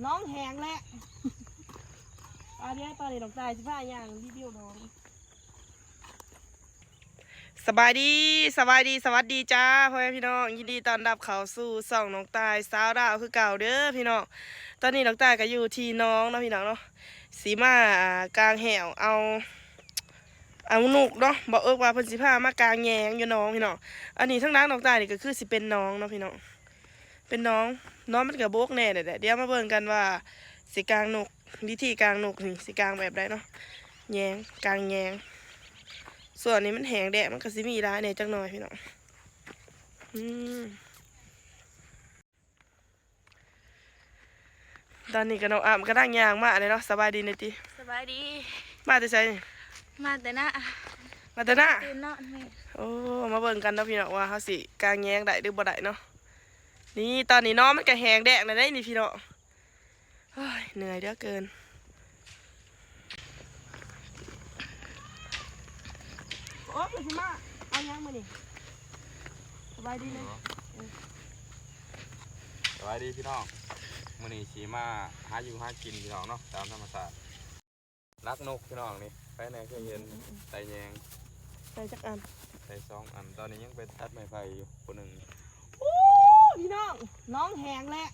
ໜອງແຫ້ງແລ້ວ. ອາ ດຽວຕອນນີ້ນ້ອງຕາຍຊິພາຍ່າງຣີວິວໜອງ. ສະບາຍດີ ສະບາຍດີ ສະຫວັດດີຈ້າ ພໍ່ແມ່ພີ່ນ້ອງ ຍິນດີຕ້ອນຮັບເຂົ້າສູ່ຊ່ອງນ້ອງຕາຍສາວລາວຄືເກົ່າເດີພີ່ນ້ອງ. ຕອນນີ້ນ້ອງຕາຍກໍຢູ່ທີ່ໜອງເນາະພີ່ນ້ອງເນາະ ຊິມາ ອ່າ ກາງແຫ້ວເອົາ ເອົານົກເນາະ. ບ່າວເອິກວ່າເພິ່ນຊິພາມາກາງແຍງຢູ່ໜອງພີ່ນ້ອງ. ອັນນີ້ທາງຫຼັງນ້ອງຕາຍນີ້ກໍຄືຊິເປັນໜອງເນາະພີ່ນ້ອງ ເປັນໜອງ ໜອງມັນກໍບົກແດ່ແຫຼະ. ດຽວມາເບິ່ງກັນວ່າຊິກາງນົກ ວິທີກາງນົກນີ້ຊິກາງແບບໃດເນາະ. ແຍງ ກາງແຍງ ສ່ວນນີ້ມັນແຫ້ງແລ້ງ ມັນກໍຊິມີຫຼາຍແດ່ຈັກໜ່ອຍພີ່ນ້ອງ. ອືມ ຕອນນີ້ກໍນ້ອງອ້ຳກຳລັງຍ່າງມາແຫຼະເນາະ. ສະບາຍດີແດ່ຕິ. ສະບາຍດີ. ມາແຕ່ໃສ? ມາແຕ່ນາ ມາແຕ່ນາ. ຕື່ນນອນແມ່. ໂອ້ ມາເບິ່ງກັນເນາະພີ່ນ້ອງ ວ່າເຮົາຊິກາງແຍງໄດ້ຫຼືບໍ່ໄດ້ເນາະ. ນີ້ ຕອນນີ້ໜອງມັນກໍແຫ້ງແລ້ງແລ້ວເດ້ນີ້ພີ່ນ້ອງ. ໂອ້ຍ ເໜື່ອຍເຫຼືອເກີນ. ໂອ້ຍ ເພິ່ນຊິມາເອົາຫຍັງມື້ນີ້? ສະບາຍດີເນາະ. ເອີ ສະບາຍດີພີ່ນ້ອງ. ມື້ນີ້ຊິມາຫາຢູ່ຫາກິນພີ່ນ້ອງເນາະ ຕາມທຳມະຊາດ. ລັກນົກພີ່ນ້ອງນີ້ ໃຜແດ່ເຄີຍເຫັນ? ອືມໆໆ ໄຕ່ແຍງ ໄຕ່ຈັກອັນ? ໄຕ່ສອງອັນ. ຕອນນີ້ຍັງໄປຕັດໄມ້ໄຜ່ຢູ່ຜູ້ໜຶ່ງ. ໂອ້ ພີ່ນ້ອງ ໜອງແຫ້ງແລ້ວ.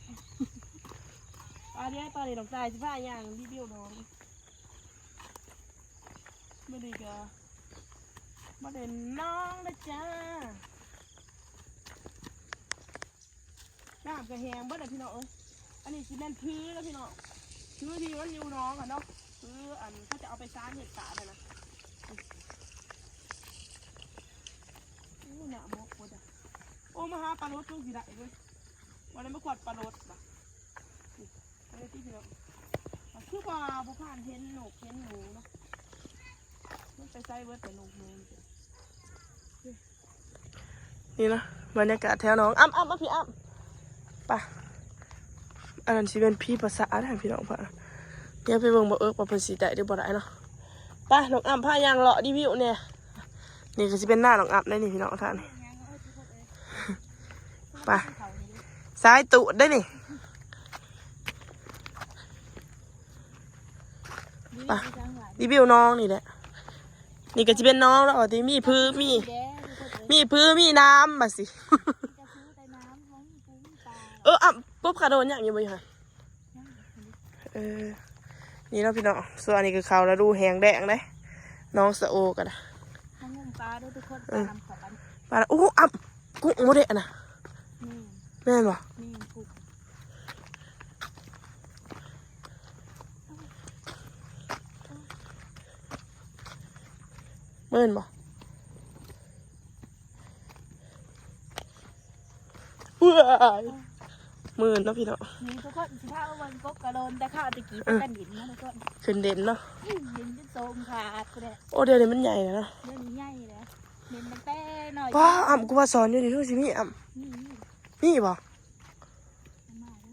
ອາ ດຽວຕອນນີ້ນ້ອງຕາຍຊິພາຍ່າງຣີວິວໜອງ. ມື້ນີ້ກໍມາເຫຼັ້ນໜອງເດີຈ້າ. ນ້ຳກໍແຫ້ງເບິດແລ້ວພີ່ນ້ອງເອີຍ. ອັນນີ້ຊິແມ່ນຜືເນາະພີ່ນ້ອງ ຜືທີ່ມັນຢູ່ໜອງຫັ້ນເນາະ ຜືອັນເຂົາຈະເອົາໄປສານເຮັດສານຫັ້ນນະ. ໂອ້ ນ້ຳໝົກເບິດອະ. ໂອ້ ມາຫາປາໂລດຈັ່ງຊິໄດ້ເວີຍ ບໍ່ໄດ້ມາຂວັດປາໂລດບາດ. ອັນນີ້ຕິພີ່ນ້ອງ ຄືວ່າບໍ່ຜ່ານເຫັນນົກເຫັນໜູເນາະ ມັນໄປໃສເບິດແຕ່ນົກໜູ. ນີ້ເນາະ ບັນຍາກາດແຖວໜອງ. ອ້ຳ ອ້ຳ ອ້ຳ ພີ່ອ້ຳ ໄປ. ອັນນັ້ນຊິແມ່ນຜີປາສາດເດ້ພີ່ນ້ອງ. ດຽວໄປເບິ່ງບ່າວເອິກວ່າເພິ່ນຊິໄດ້ຫຼືບໍ່ໄດ້ເນາະ. ໄປ ນ້ອງອ້ຳພາຍ່າງເລາະຣີວິວແດ່. ນີ້ກໍຊິເປັນໜ້ານ້ອງອ້ຳໄດ໋ນີ້ພີ່ນ້ອງທ່ານ. ໄປ ສາຍຕູດໄດ໋ນີ້. ໄປ ຣີວິວໜອງນີ້ແຫຼະ. ນີ້ກໍຊິເປັນໜອງແລ້ວ ທີ່ມີຜື ມີ ມີຜື ມີນ້ຳ ບາດຊິ. ເອີ ອະ ປົບຂາໂດນຍັງຢູ່ບໍ່ຢູ່ຫັ້ນ? ເອີ ນີ້ເນາະພີ່ນ້ອງ ສ່ວນນີ້ຄືເຂົ້າລະດູແຫ້ງແລ້ງເດ້ ໜອງສະໂອກໍໄດ້. ມາງຸ້ມປາເດີທຸກຄົນ. ເອີ ປານຳເຂົ້າກັນ ປາ. ໂອ້ ອະ ກຸ້ງບໍ່ໄດ້ອັນນະ. ແມ່ນ ແມ່ນບໍ່? ແມ່ນກຸ້ງ. ເມີນບໍ່? ເອີຍ ເມີນເນາະພີ່ນ້ອງ. ນີ້ທຸກຄົນ ຊິພາມາເບິ່ງກົກກະໂດນ ແຕ່ຄາວແຕ່ກີ້ ເອີ ເປັນຕາຫຼິ້ນເນາະທຸກຄົນ. ຂຶ້ນເດັ່ນເນາະ. ອືມ ຫຼິ້ນຈົນໂສມຂາດພຸ້ນແຫຼະ. ໂອ້ ດຽວນີ້ມັນໃຫຍ່ແລ້ວເນາະ. ດຽວນີ້ໃຫຍ່ແລ້ວ ຫຼິ້ນຕັ້ງແຕ່ນ້ອຍ. ປ້າ ອຳ ກູວ່າສອນຢູ່ນີ້ຄືຊິມີ ອຳ. ມີ ມີ ມີບໍ່?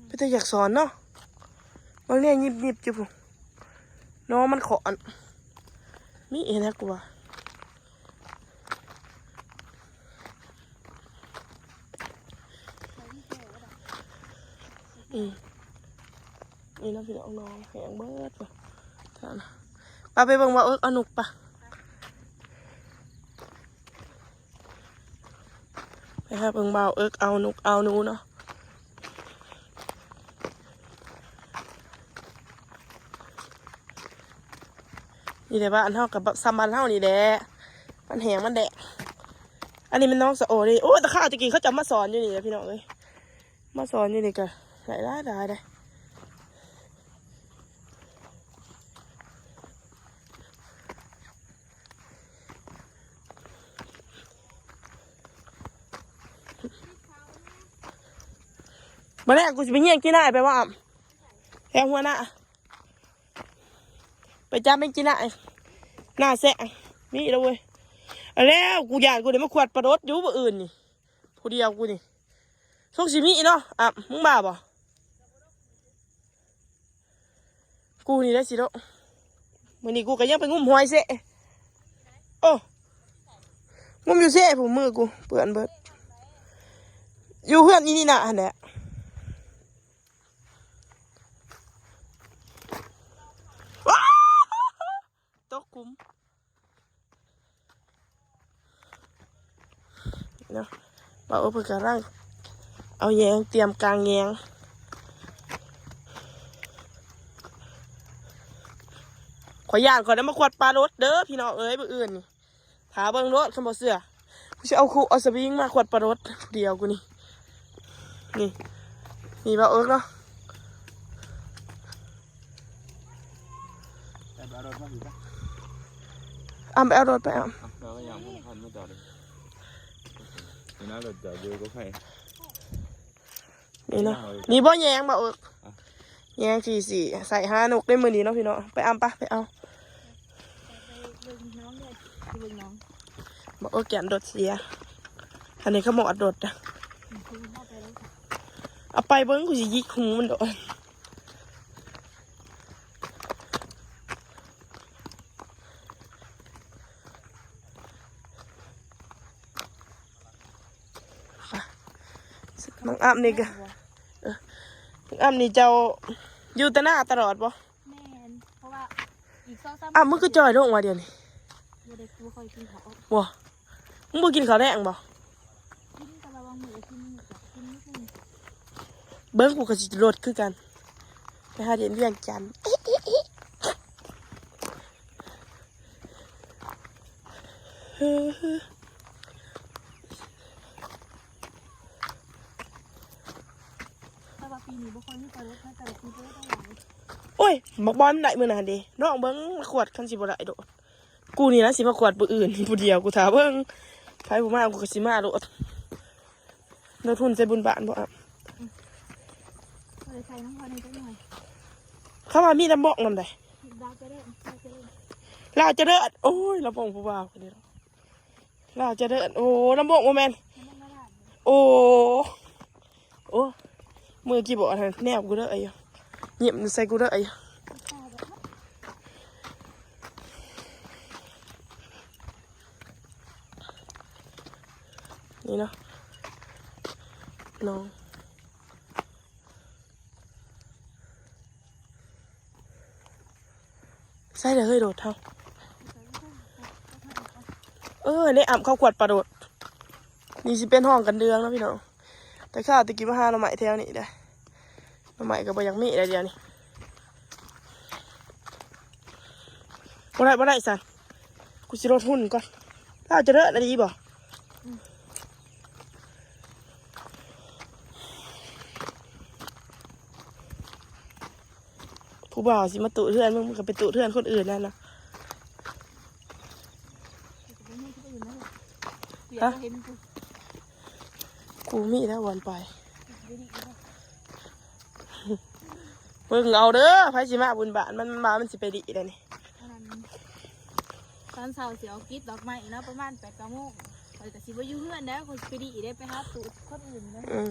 ເປັນຕາຢາກສອນເນາະ. ເບິ່ງແດ່ ຍິບໆຢູ່ພຸ້ນ ນ້ອງມັນຂອນ. ມີອີກແລ້ວກູວ່າ. ອືມ ນີ້ເນາະພີ່ນ້ອງ ໜອງແຫ້ງເບິດ. ປາ ໄປເບິ່ງວ່າ ເອີ ເອົານົກປາ. ໄປຫາເບິ່ງບ່າວເອິກເອົານົກເອົາໜູເນາະ. ນີ້ແຫຼະ ບ້ານເຮົາກໍແບບສ່ຳບ້ານເຮົານີ້ແຫຼະ ມັນແຫ້ງມັນແລ້ງ. ອັນນີ້ແມ່ນໜອງສະໂອເດ້. ໂອ້ ແຕ່ຄາວແຕ່ກີ້ເຂົາເຈົ້າມາສອນຢູ່ນີ້ແຫຼະພີ່ນ້ອງເອີຍ. ມາສອນຢູ່ນີ້ກໍຫຼາຍໆ ຫຼາຍເດ້. ມື້ແລກກູຊິໄປຍ່ຽງຈີນອ້າຍ ໄປວ່າ ແຖວຫົວໜ້າ ໄປຈັບແມງຈີນອ້າຍ ໜ້າແຊະ ມີແລ້ວເວີຍ. ເອົາແລ້ວ ກູຢ້ານກູໄດ້ມາຂວັດປາໂດດຢູ່ມື້ອື່ນນີ້ ຜູ້ດຽວກູນີ້. ສົງຊິມີເນາະ ອະ ມຶງບ້າບໍ່? ກູນີ້ໄດ້ຊິໂດະ ມື້ນີ້ກູກໍຍັງໄປງຸ້ມຫອຍເຊະ. ໂອ້ ງຸ້ມຢູ່ເຊະ ຜູ້ມືກູເປື້ອນເບິດ ຢູ່ເຮືອນອີນີ້ນະຫັ້ນແຫຼະ. ເນາະ ບ່າວເອິກເພິ່ນກຳລັງເອົາແຍງ ຕຽມກາງແຍງ. ຂ້ອຍຢ້ານຂ້ອຍໄດ້ມາຂວັດປາໂດດເດີພີ່ນ້ອງເອີຍ ມື້ອື່ນນີ້. ຖ້າເບິ່ງໂລດ ຄັນບໍ່ເຊື່ອ ກູຊິເອົາຄຸ ເອົາສະວິງມາຂວັດປາໂດດຜູ້ດຽວກູນີ້. ນີ້ ນີ້ບ່າວເອິກເນາະ. ໄປເອົາລົດມາອີກ ອ້ຳໄປເອົາລົດໄປອ້ຳ. ເອົາ ເອົາໄປຫຍັງ ພັນມາຈອດເດ້. ນີ້ນະ ລົດຈອດຢູ່ກໍໃຜ. ນີ້ເນາະ ນີ້ບໍ່ແຍງ ບ່າວເອິກ ອ່ະ ແຍງທີ່ຊິໃສ່ຫານົກໄດ້ມື້ນີ້ເນາະພີ່ນ້ອງ. ໄປອ້ຳປະ ໄປເອົາ. ໄປເບິ່ງນ້ອງເດີ ໄປເບິ່ງນ້ອງ. ບໍ່ ໂອ້ ແກນລົດເສຍ ອັນນີ້ຂະໝອດລົດນະ. ອືມ ເອົາໄປເບິ່ງ ເອົາໄປເບິ່ງ ກູຊິຢິກຫູມັນໂດດ. ນ້ອງອ້ຳນີ້ກະ ເອີ ນ້ອງອ້ຳນີ້ເຈົ້າຢູ່ແຕ່ນາຕະຫຼອດບໍ່? ແມ່ນ ເພາະວ່າອີກສອງສາມ ອ້ຳ ມຶງຄືຈ່ອຍລົງວ່າດຽວນີ້. ບໍ່ໄດ້ ບໍ່ຄ່ອຍກິນເຂົ້າ. ບໍ່ ມຶງບໍ່ກິນເຂົ້າແລງບໍ່? ກິນ ແຕ່ວ່າບາງມື້ກໍກິນ ກິນນິດໜຶ່ງ. ເບິ່ງ ກູກໍຊິລົດຄືກັນ ໄປຫາເດນວຽງຈັນ. ແຕ່ວ່າປີນີ້ບໍ່ຄ່ອຍມີປາໂດດ ແຕ່ລະປີໂດດໄດ້ຫຼາຍ. ໂອ້ຍ ບັກບອນໄດ້ມື້ນັ້ນເດ້ ລອງເບິ່ງ ມາຂວດ ຄັນຊິບໍ່ໄດ້ໂດດ. ກູນີ້ລະຊິມາຂວດມື້ອື່ນ ຜູ້ດຽວ ກູຖ້າເບິ່ງ ໃຜບໍ່ມາ ກູກໍຊິມາໂລດ. ໂດດຫຸ່ນໃສ່ບຸນບ້ານບໍ່ອະ? ເອີ ໃສ່ນ້ຳພອຍໃນຈັກໜ່ອຍ. ເຂົາວ່າມີລຳບົງນຳໃດ? ລາວຈະເລີດ ລາວຈະເລີດ. ໂອ້ຍ ລຳບົງຜູ້ບ່າວຄົນນີ້ເນາະ ລາວຈະເລີດ. ໂອ້ ລຳບົງບໍ່ແມ່ນ. ໂອ້ ໂອ້ ມືກີບອດຫັ້ນແນບກູເດີຢູ່ ຍິ້ມໃສ່ກູເດີຢູ່. ນີ້ເນາະ ນ້ອງ ໃສ່ເລີຍໂດດເຮົາ. ເອີ ນີ້ອ້ຳເຂົ້າຂວດປາໂດດ ນີ້ຊິເປັນຫ້ອງກັນເດືອງເນາະພີ່ນ້ອງ. ແຕ່ຄາວແຕ່ກີ້ມາຫາໜໍ່ໄມ້ແຖວນີ້ເດ້ ໜໍ່ໄມ້ກໍບໍ່ຢາກມີແລ້ວດຽວນີ້. ບໍ່ໄດ້ ບໍ່ໄດ້ຊັ້ນ ກູຊິລົດຫຸ່ນກ່ອນ. ລາວຈະເລີດອີ່ຫຼີບໍ່? ອືມ ຜູ້ບ່າວຊິມາຕູດເຮືອນມຶງ ມຶງກໍໄປຕູດເຮືອນຄົນອື່ນນັ້ນນະ. ຮະ? ກູມີແລ້ວບ່ອນໄປ. ເບິ່ງເອົາເດີ ໃຜຊິມາບຸນບ້ານ ມັນມາ ມັນຊິໄປດີໄດ໋ນີ້. ອັນນັ້ນ ຕອນເຊົ້າຊິອອກກິດດອກໄມ້ເນາະ ປະມານແປດເກົ້າໂມງ ຂ້ອຍກໍຊິບໍ່ຢູ່ເຮືອນແລ້ວ ຂ້ອຍຊິໄປດີໄດ໋ ໄປຫາຕູດຄົນອື່ນເນາະ. ອືມ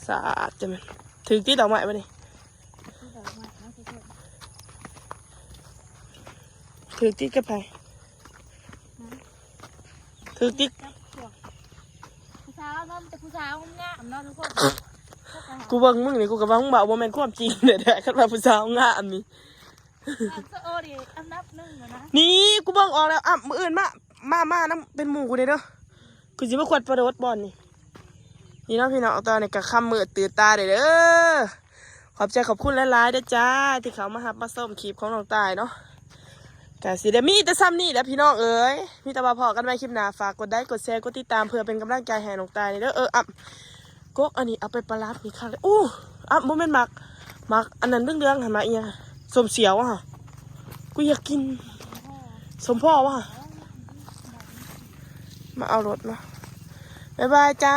ສາດ ຈະແມ່ນຖືກຕິດດອກໄມ້ບາດນີ້. ຕິດດອກໄມ້ເນາະທຸກຄົນ. ຖືກຕິດກັບໃຜ? ຮະ? ຖືກຕິດກັບພວກຜູ້ສາວເນາະ ມີແຕ່ຜູ້ສາວງາມໆເນາະທຸກຄົນ. ກູເບິ່ງມຶງນີ້ ກູກໍວ່າມຶງເວົ້າບໍ່ແມ່ນຄວາມຈິງແທ້ໆ ຄັນວ່າຜູ້ສາວງາມນີ້. ສະໂອດີອັນດັບໜຶ່ງແລ້ວນະ. ນີ້ ກູເບິ່ງອອກແລ້ວ. ອ່ະ ມື້ອື່ນມາ ມາ ມານຳເປັນໝູ່ກູແດ່ເດີ ກູຊິມາຂວັດປາໂດດບ່ອນນີ້. ນີ້ເນາະພີ່ນ້ອງ ຕອນນີ້ກໍຄ່ຳມືດຕື່ນຕາແລ້ວເດີ. ຂອບໃຈຂອບຄຸນຫຼາຍໆເດີຈ້າ ທີ່ເຂົ້າມາຮັບມາຊົມຄລິບຂອງນ້ອງຕ່າຍເນາະ. ກະຊິໄດ້ມີແຕ່ຊ່ຳນີ້ແຫຼະພີ່ນ້ອງເອີຍ ມີແຕ່ວ່າພໍ້ກັນໃໝ່ຄລິບໜ້າ. ຝາກກົດໄລ ກົດແຊ ກົດຕິດຕາມ ເພື່ອເປັນກຳລັງໃຈໃຫ້ນ້ອງຕ່າຍນີ້ເດີ. ເອີ ອ່ຳ ກົກອັນນີ້ເອົາໄປປະດັບນີ້ຄັກເລີຍ. ໂອ້ ອ່ຳ ບໍ່ແມ່ນໝາກ ໝາກອັນນັ້ນເຫຼືອງໆຫັ້ນ ໝາກອີ່ຫຍັງ ສົ້ມສຽວຫະ ກູຢາກກິນສົ້ມພໍຫວາ. ມາເອົາລົດມາ ບາຍບາຍຈ້າ.